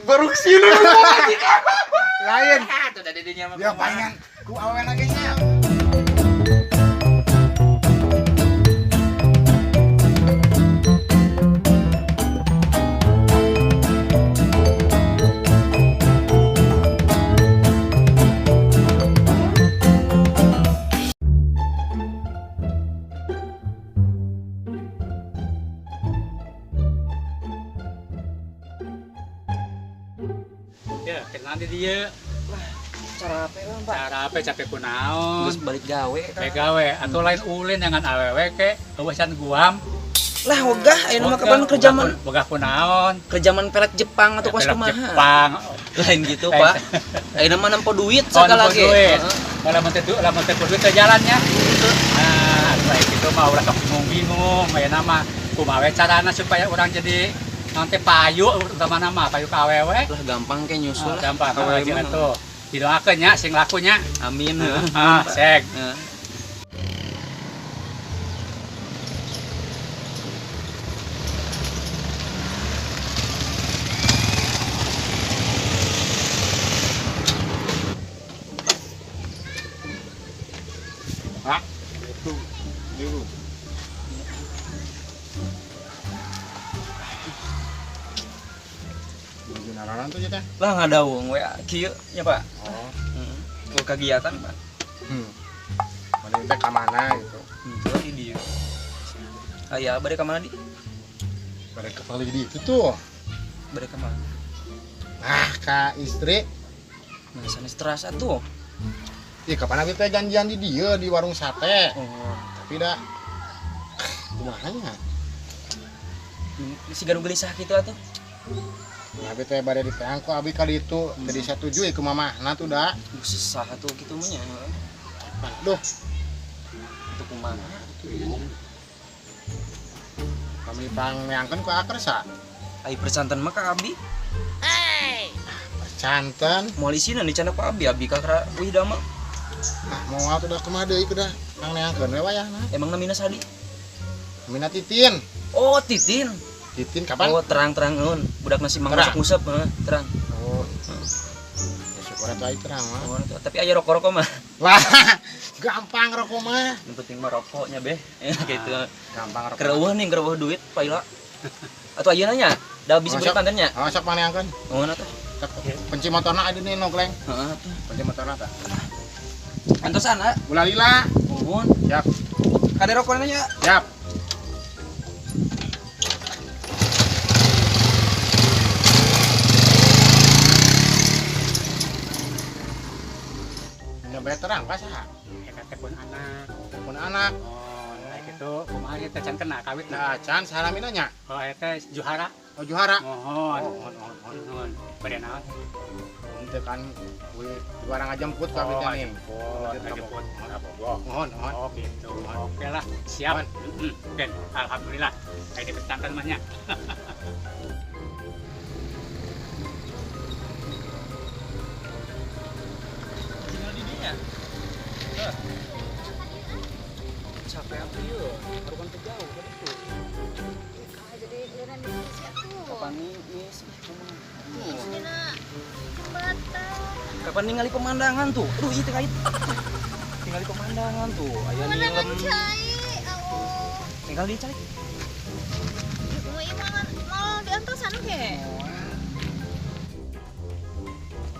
Baru sini. Lain. Tuh tadi dinya mah. Ya palingan ku awewe lagi nya. Ya, kenal di dia. Cara apa lah, Pak? Cara apa capek kunaon? Geus balik gawe eta. Balik gawe atau lain ulin jangan awewe ke eueusan guam. Lah wegah ayeuna mah kapan kerja man Wegah kunaon? kerja man pelet Jepang atau kos Pelek kumaha? Jepang. Lain gitu, Pak. Ayeuna mah nempo duit Oh, segala nempo ge. duit. Heeh. Malah mun teu lamun teu duit teu jalannya. Nah, baik itu mah ulah sok bingung-bingung ayeuna mah kumaha we carana supaya orang jadi nanti payu utama nama payu ka awewe. Lah gampang ke nyusul Ah, lah. gampang Awewe aja mah. tuh. Didoakeun nya sing lakunya. Amin. Heeh. Ah, sek. Heeh. Pak. Itu. Nararan tuh teh. Lah ngadaung we kieu nya, Pak. Oh. Heeh. Tuh kegiatan, Pak. Mana teh ka mana gitu. Henteu di dieu. Aya bade ka mana di? Bade ke kali di itu tuh. Bade ka mana? Ah, ka istri. Nah, sanes terasa tuh. Ih, kapan abi teh janjian di dieu di warung sate. Oh. Tapi dah kumaha nya? Si gaduh gelisah kitu atuh. Nah, abi teh bade diteang ku abi kali itu tadi satuju ku mamahna tuh dah. Susah atuh kitu mah nya. Duh, Itu kumaha? kami pangmeangkeun ku aker sa. Ai percanten mah ka abi. Percanten. Moal isina dicanda ku abi, abi kakara wih dama. Ah, moal tuh dah kumaha deui ku dah pangmeangkeun we wayahna. Emang namina sadi? Namina Titin. Oh, Titin. Titin kapan? Oh, terang-terang eueun. Budak nasi mang Terang. ngusep heeh, terang. Oh. Ya syukur atuh ai terang mah. Oh, tapi aya rokok-rokok mah. Lah, gampang rokok mah. Yang penting mah rokoknya beh. Ya gitu. Gampang rokok. Kereueuh nih, kereueuh duit paila. Atau ayeuna nya, da bisa Oh, beli sok. pantennya. Oh, sok pangneangkeun. Oh, atuh. Kunci motorna aya di nogleng. Heeh atuh. Kunci motorna tah. Antosan, ah. Ulah lila. Nuhun. Siap. Kade rokokna nya. Siap. Nyampe terang pas saha? Eta teh pun anak. Pun anak. Oh, nah gitu kumaha ieu teh can kena kawit Nah, can saha namina nya? Oh, eta Juhara. Oh, Juhara. Mohon. Oh, mohon, mohon, mohon. Mohon. Bade naon? Henteu kan kuwi barang ngajemput ka abdi teh nih. Oh, ngajemput. Bogo. Mohon, mohon. Oh, gitu. Oke lah, siap. Oke, alhamdulillah. Kayak di pesantren mah nya. Tinggal di dinya. Capek atuh ieu, baru kan teu jauh kan itu. Jadi giliran di sini atuh. Kapan nih nih kumaha? Dina jembatan. Kapan ningali pemandangan tuh? Aduh, ieu teh kait. Ningali pemandangan tuh, aya Pemandangan nilem. cai. Allah. Tinggal di cai. Mau ieu mau diantosan ke?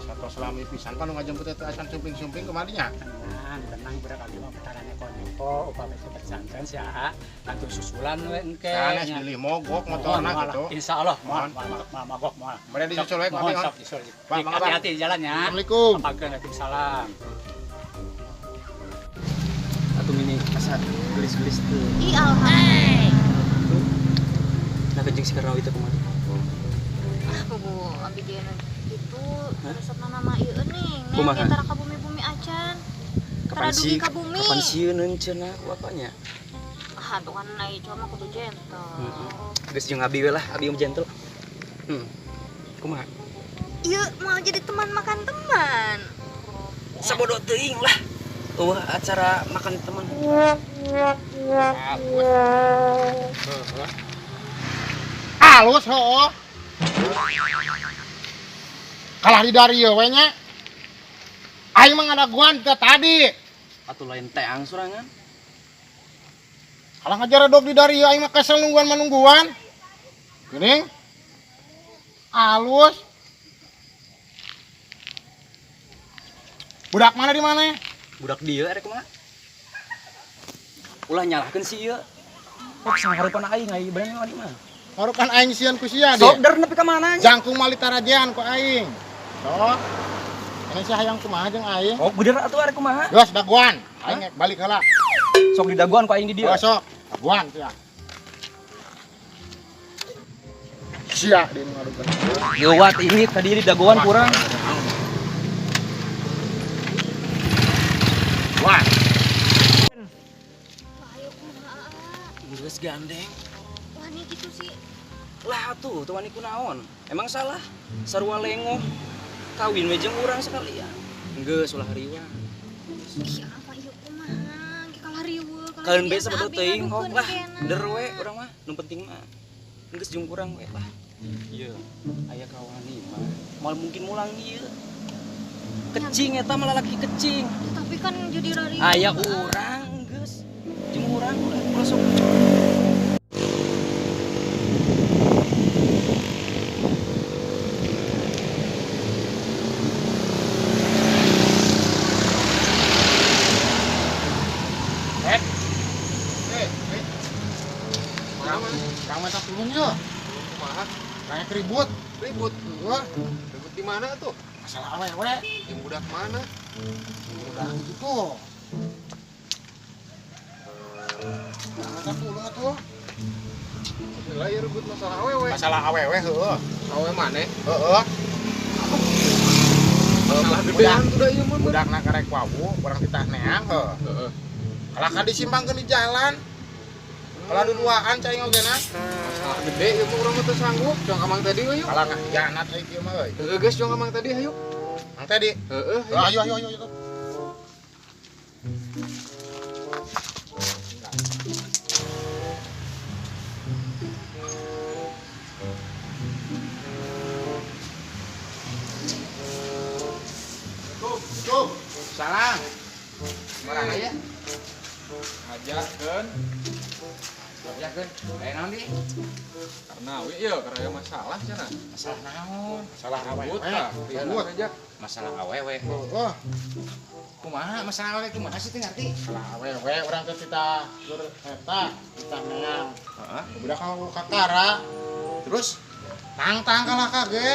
Satu selami pisan kan nu ngajemput teh acan sumping-sumping kemari nya. Tenang, tenang budak abdi mah perkara neko-neko upami ke pesantren si Aa kantun susulan we engke. Sanes nya. bilih mogok motorna Mohon, gitu. Insya Allah moal moal moal magok moal. Bade disusul we ku Mohon abdi. sok disusul. Pak, mangga, Pak. Hati-hati di jalan ya. Assalamualaikum. Waalaikumsalam. Atuh mini asa gelis-gelis tuh. Ih, alhamdulillah. Nah, kejeng si Karnawi teh kumaha? Ah, bobo abi dia itu resepna nama ieu ning. Neng Kumaha? tara ka bumi-bumi acan. Kapan Tara sih? dugi ka bumi. Kapan sieun cenah ku bapaknya? Ah, tuh kan ai cuma mah kudu gentle. Geus jeung abi we lah, abi mah gentle. Kumaha? Ieu mau jadi teman makan teman. Sabodo teuing lah. Eueuh acara makan teman. Halus heuh. Kalah di dari we nya. Aing mah ngadaguan teh tadi. Atuh lain teang sorangan. Kalah ngajaredog di dari aing mah kesel nungguan manungguan. Geuning. Alus. Budak mana di mana? Budak dia erek kumaha? Ulah nyalahkeun si ieu. Kok sangharepan aing ai bener mah di mah. Harukan aing sieun ku sia dia. Sok der nepi ka mana nya? Jangkung malitarajean ku aing. Sok. Ini si hayang kumaha jeung aing? Oh, bener atuh arek kumaha? Geus daguan. Aing balik heula. Sok didaguan ku aing di dieu. Oh, sok. Daguan sia. Sia di ngarukeun. Lewat ini tadi didaguan kurang. Wah. Ayo kumaha? Geus gandeng. Wani gitu sih. Lah atuh teu wani kunaon? Emang salah? Sarua lengoh. Kawin we jeung urang sekalian. Geus ulah riweuh. Ih, apa ieu kumaha? Ge kalah riweuh. Kalian be sabadu teuing hok lah. Bener we urang mah, nu penting mah. Geus jeung urang we lah. Ieu aya kawani mah. Moal mungkin mulang ieu. Kecing eta mah lalaki kecing. Ya, tapi kan jadi rari. Aya urang geus. Jeung urang ulah sok. Kang minta tulung yuk. Kumaha? Kayak ribut. Ribut. Wah, Ribut di mana tuh? masalah awewe. Yang budak mana? Udah gitu. Kang minta tulung atuh. Lah ya ribut masalah awewe. Masalah awewe heueuh. Awewe mana? Heueuh. Masalah gedean tuh dah ieu mah. Budakna karek wawu, urang titah neang heuh. Heeh. Kalah ka disimpangkeun di jalan. Kalah duduaan cai oge na. Masalah gede ieu mah urang mah teu sanggup. Cuang ka Mang Tadi we yuk. Kalah ngahianat euy kieu mah euy. Heeh geus cuang ka Mang Tadi hayu. Mang Tadi. Heeh. Ayo ayo ayo ayo. Tuh, Salam. mana ya? Ngajakeun. Ngajakeun. Aya naon di? Karena we ieu karena aya masalah cenah. Masalah naon? Masalah awewe. Ribut tah. Ribut. Aja. Masalah awewe. Heueuh. Kumaha masalah awewe kumaha sih teu ngarti? Masalah awewe urang teh titah keur eta, titah neang. Heeh. Budak kakara. Terus Tangtang kalah kage.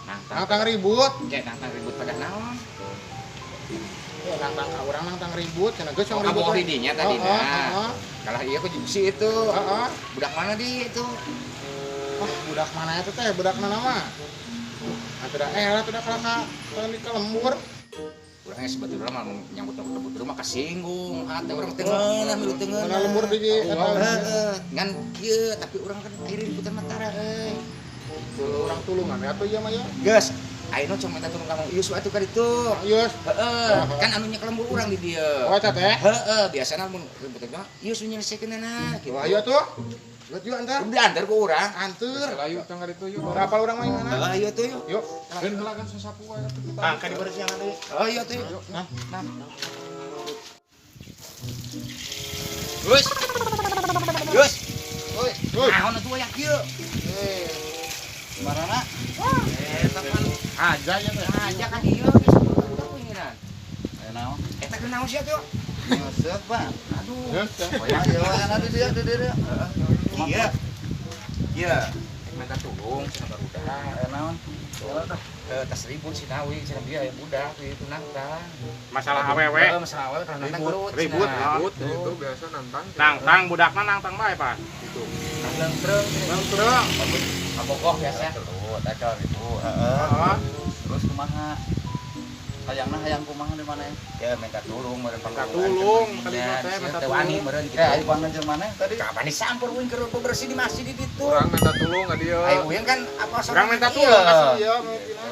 nangtang. Nangtang ribut. Ya nangtang ribut pada naon? Ya nangtang ka urang nangtang ribut, cenah geus Oh, yang ribut. kamu di dinya tadi Heeh, nah. heeh. Kalah iya ku si itu. Heeh. Budak mana di itu? Wah, budak mana itu teh? Budak mana mah? Atuh da era tuh da kalah ka ka lembur. Urangnya sebetulnya mah nyambut nyambut rumah kasinggung, hate urang teu ngeunah milu teu ngeunah. Mana lembur di eta. Heeh, ngan kieu tapi urang kan akhirnya ributan mah tara euy. Urang tulungan atuh ieu mah ya. Geus, ayeuna cuma minta tulung ka Mang Yus atuh ka ditu. Yus. Heeh, kan anu nya lembur urang di dieu. Oh eta teh. Heeh, biasana mun ribut teh mah Yus nu nyelesaikeunana kitu. Wah, ayo tuh. Geus yuk antar. Udah antar ku urang. Anter. Lah yuk tang ka ditu yuk. Berapa urang mah mana? Heeh, ayo tuh yuk. Yuk. Keun heula kan sasapu wae atuh kita. Ah, ka dibersihan deui. Oh, iya tuh yuk. Nah, Nah. Gus. Gus. Woi, woi. Naon atuh aya kieu? Eh, Marana? Eta kan aja ya teh. aja kan ieu geus pengiran. Aya naon? Eta keur naon sia tuh? Nyeuseuk, Pak. Aduh. Geus teh. Ayo, atuh dia, dia, dia. Iya. Iya. Minta tulung cenah barudak. Aya naon? Tas ribut si Nawi cenah bieu aya budak itu nangtang. Masalah awewe. Heeh, masalah awewe kalau nangtang gelut. Ribut, cenah. Ribut itu biasa nantang. Nangtang budakna nangtang bae, Pak. Gitu. Nangtreng. Nangtreng. Kabogoh biasa. Gelut, acal ribut. Heeh. Heeh. Terus kumaha? Hayangna hayang kumaha di mana? Ya minta tulung meureun Minta tulung, kali teh minta teh wani tulung. meureun kitu. Eh, ayo panggil jeung maneh tadi. Kapan disampur uing keur bebersih di masjid di ditu. Urang minta tulung ka dieu. Ayo uing kan apa Urang minta tulung kasih ieu mimitina.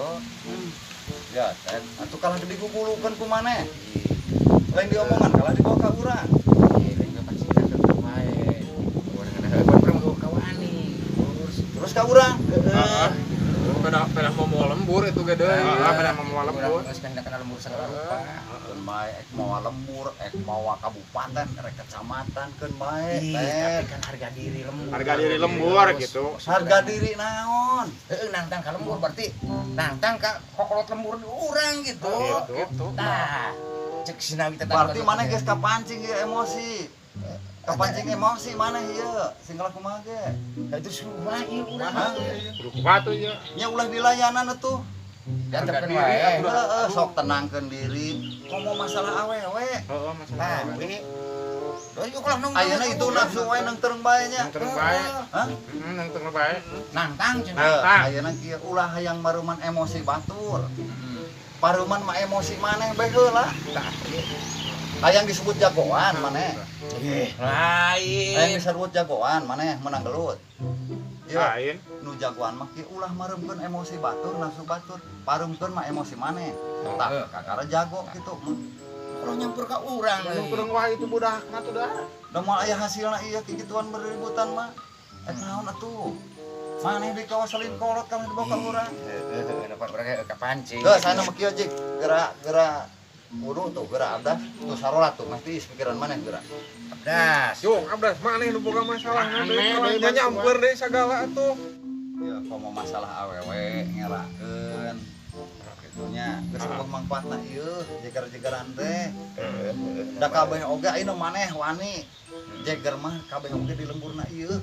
Ya, teh. Atuh kalah gede gugulukeun ku maneh. Lain diomongan kalah dibawa ka urang. Terus Terus ka urang. Heeh. Pedah pedah mau molem lembur itu ge deui. Heeh, pada mawa lembur. Geus kana lembur sagala rupa. Keun bae ek mawa lembur, ek mawa kabupaten, rek kecamatan keun bae. Tapi kan harga diri lembur. Harga diri lembur gitu. Harga diri naon? Heeh, nangtang ka lembur berarti nangtang ka kokolot lembur di urang gitu. Gitu. Tah, cek sinawi teh. Berarti maneh geus kapancing ieu emosi. Kapancing emosi maneh ieu, sing kumaha ge. Nah, itu kumaha ieu urang. Kudu kumaha tuh ieu? Nya ulah dilayanan atuh. Diantepkeun wae. Heeh, sok tenangkeun diri. Komo masalah awewe. Heeh, masalah awewe. Ayeuna itu nafsu wae nangtereng bae nya. Nangtereng bae. Hah? Heeh, nangtereng bae. Nangtang cenah. Ayeuna kieu ulah hayang maruman emosi batur. Paruman mah emosi maneh bae heula. Tah. Hayang disebut jagoan maneh. Lain. Hayang disebut jagoan maneh menang gelut. Lain. Nu jagoan mah kieu ulah maremkeun emosi batur, nafsu batur. Paremkeun mah emosi maneh. Tah, kakara jago kitu. Kalau nyampur ka urang euy. Kurang wae itu budakna tuh dah. Da moal aya hasilna ieu kikituan berributan mah. Ek naon atuh? Maneh di kawasalin kolot kalau dibawa ka urang. Heeh, dapat urang kapancing. Geus sana mah kieu jik, gerak-gerak wudu tuh, gerak abdas, tuh sarolat tuh, mesti pikiran maneh gerak. Abdas. Yo, abdas maneh nu boga masalah deui, nyamper deui sagala atuh. Ya, komo masalah awewe ngerakeun. Nya geus eueuh mangfaatna ieu jeger-jegeran teh. Da kabeh oge ayeuna maneh wani jeger mah kabeh oge di lemburna ieu.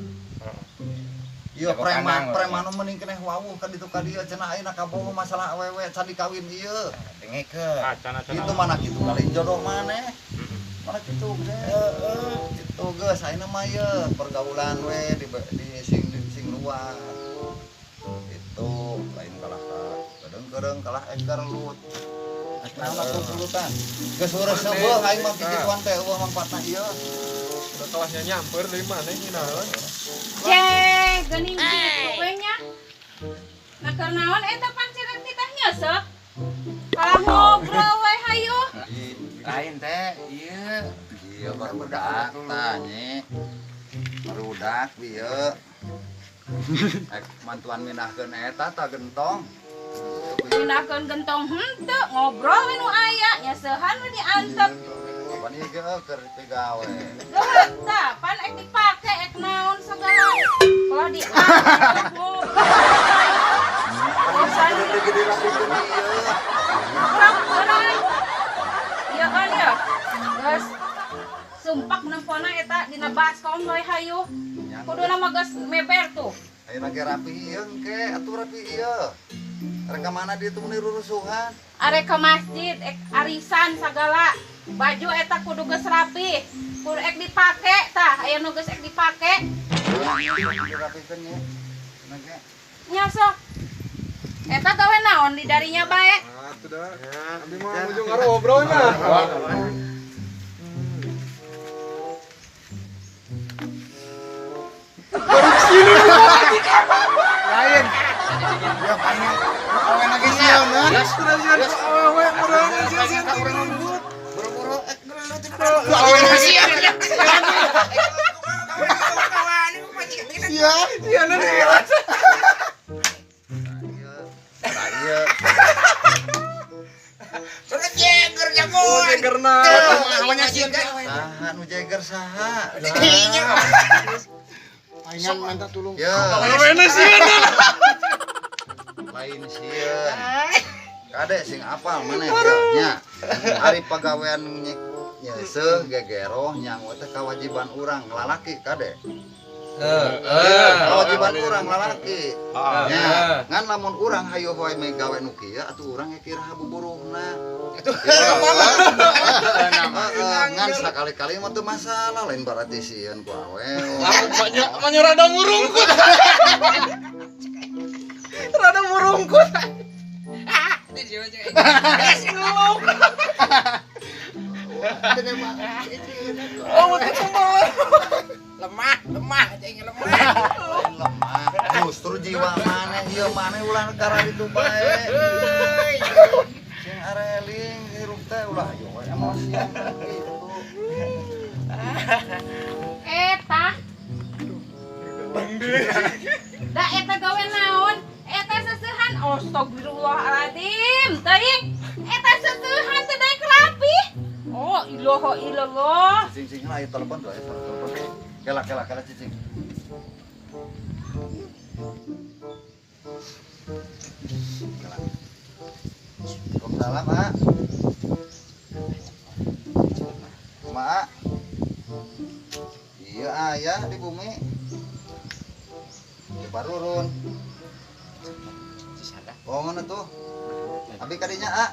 Ieu preman, preman mending keneh wawuh ka ditu ka dieu cenah ayeuna kabogoh masalah awewe can dikawin ieu. Dengekeun. Itu mana kitu kali jodoh maneh. Mana kitu ge. Heeh, kitu geus ayeuna mah ieu pergaulan we di sing luas. Itu lain kalah ka kereung kalah ekar lut. Naon atuh sulutan. Geus heureus seueuh aing mah kikituan teh eueuh mangfaatna ieu. Udah kelasnya nyamper deui maneh nginaon. Ceh, geuning kitu we nya. Nah keur naon eta panciran titah nyeuseup? Kalah ngobrol we hayu. Lain teh ieu. Ieu barudak tah nye. Barudak ieu. Ek mantuan mindahkeun eta tah gentong. Mindahkeun gentong henteu ngobrol we nu aya nyeseuhan we diantep. Kapan ieu ge keur digawe. Geus tah pan ek dipake ek naon sagala. Kalau diantep ngobrol. Urusan gede rapikeun ieu. Urang ieu kan ya. Geus sumpak nempona eta dina baskom we hayu. Kuduna mah geus meber tuh. Ayeuna ge rapi ieu engke atuh rapi ieu. Arek ka mana dieu teh mun rurusuhan? Arek ka masjid, ek arisan sagala. Baju eta kudu geus rapi. Kudu ek dipake tah, aya nu geus ek dipake. Dirapikeun nya. Cenah ge. Nya sok. Eta gawe naon di darinya bae? Atuh dah. Abi mah ujung ngarobrol mah. Lain. Ya paling awe lagi sieun. Terus awewe urang sieun teh ribut. Buru-buru ek gelut Awe sieun. Iya, iya nanti. Iya. Sudah jeger jagoan. Jegerna. Awalnya sieun kan. Saha nu jeger saha? Palingan minta tulung. Ya. Awena sieun. Lain sieun. Kade sing apal maneh nya. Ari pagawean nyeuseuh gegeroh nyangu teh kawajiban urang lalaki kade. Kewajiban urang lalaki. Nya, ngan lamun urang hayu hoy megawe nu kieu atuh urang ge kira buburuhna. Atuh ngan sakali-kali mah teu masalah lain berarti sieun ku awewe. Banyak rada murungkut. Rada murungkut. Oh, lemah, lemah, cing lemah. Lemah. Justru jiwa maneh ieu maneh ulah negara itu bae. Sing areling hirup teh ulah ayo emosi gitu. Eta. Da eta gawe naon? Eta seseuhan Astagfirullahaladzim. Teuing eta seuseuhan teu daek rapi. Oh, ilaha illallah. Cicing cicing lah, ayo telepon tuh, ayo telepon. Kela kela kela cicing. Kela. Waalaikumsalam, Mak. Mak. Iya ayah di bumi. Di Parurun. Oh, ngono tuh. Abi kadinya, A.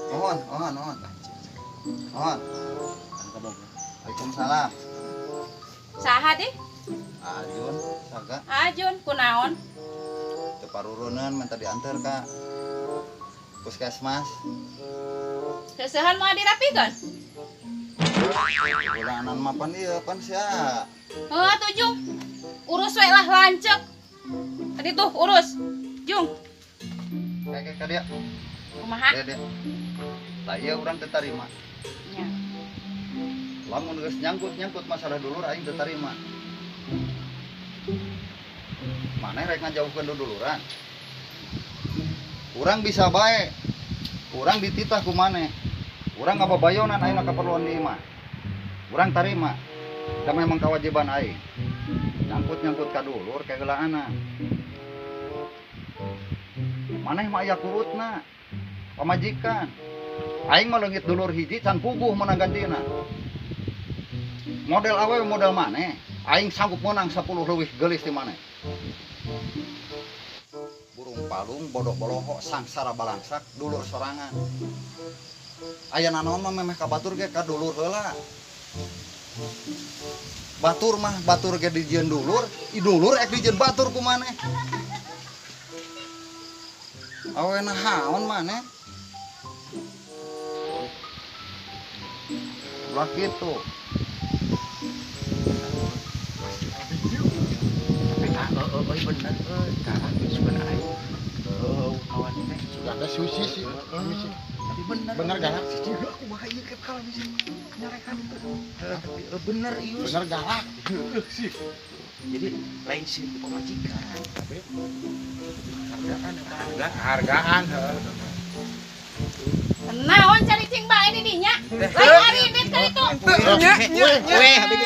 Mohon, mohon, mohon. Mohon. Waalaikumsalam. Saha deh? Ajun, saga. Ajun, kunaon? Teu parurunan minta diantar ka puskesmas. Seuseuhan moal dirapikeun? Bulanan mah pan ieu pan sia. Heuh atuh Jung. Urus we lah lanceuk. Tadi tuh urus. Jung. Kayak ka dia. Kumaha? Dia dia. Lah ieu urang teu tarima. Nya. Lamun geus nyangkut-nyangkut masalah dulur aing teu tarima. Maneh rek ngajauhkeun duduluran. Urang bisa bae. Urang dititah ku maneh. Urang ngababayonan ayeuna kaperluan di imah. Urang tarima. Da memang kewajiban aing. Nyangkut-nyangkut ka dulur keheulaanna. Maneh mah aya kurutna. Pamajikan. Aing mah leungit dulur hiji can puguh meunang gantina. Model awewe model maneh, aing sanggup meunang 10 leuwih geulis ti maneh. Burung palung bodoh boloho sangsara balangsak dulur sorangan. Aya nanaon mah memeh ka batur ge ka dulur heula. Batur mah batur ge dijieun dulur, i dulur ek dijieun batur ku maneh. Awena haon maneh? Ulah kitu. Tapi bener euy, tah sugan aing. Heuh, kawan teh. Sugan teh susi sih. Susi. Tapi bener. Bener galak. Si juga kumaha ieu ke kalau bisa nyarekan itu. Tapi bener ieu. Bener galak. Heuh sih. Jadi lain sih pamajikan. Tapi hargaan hargaan heuh. Naon cari cing bae di dinya? Lain aridit ka ditu. Nya nya. Weh, habis.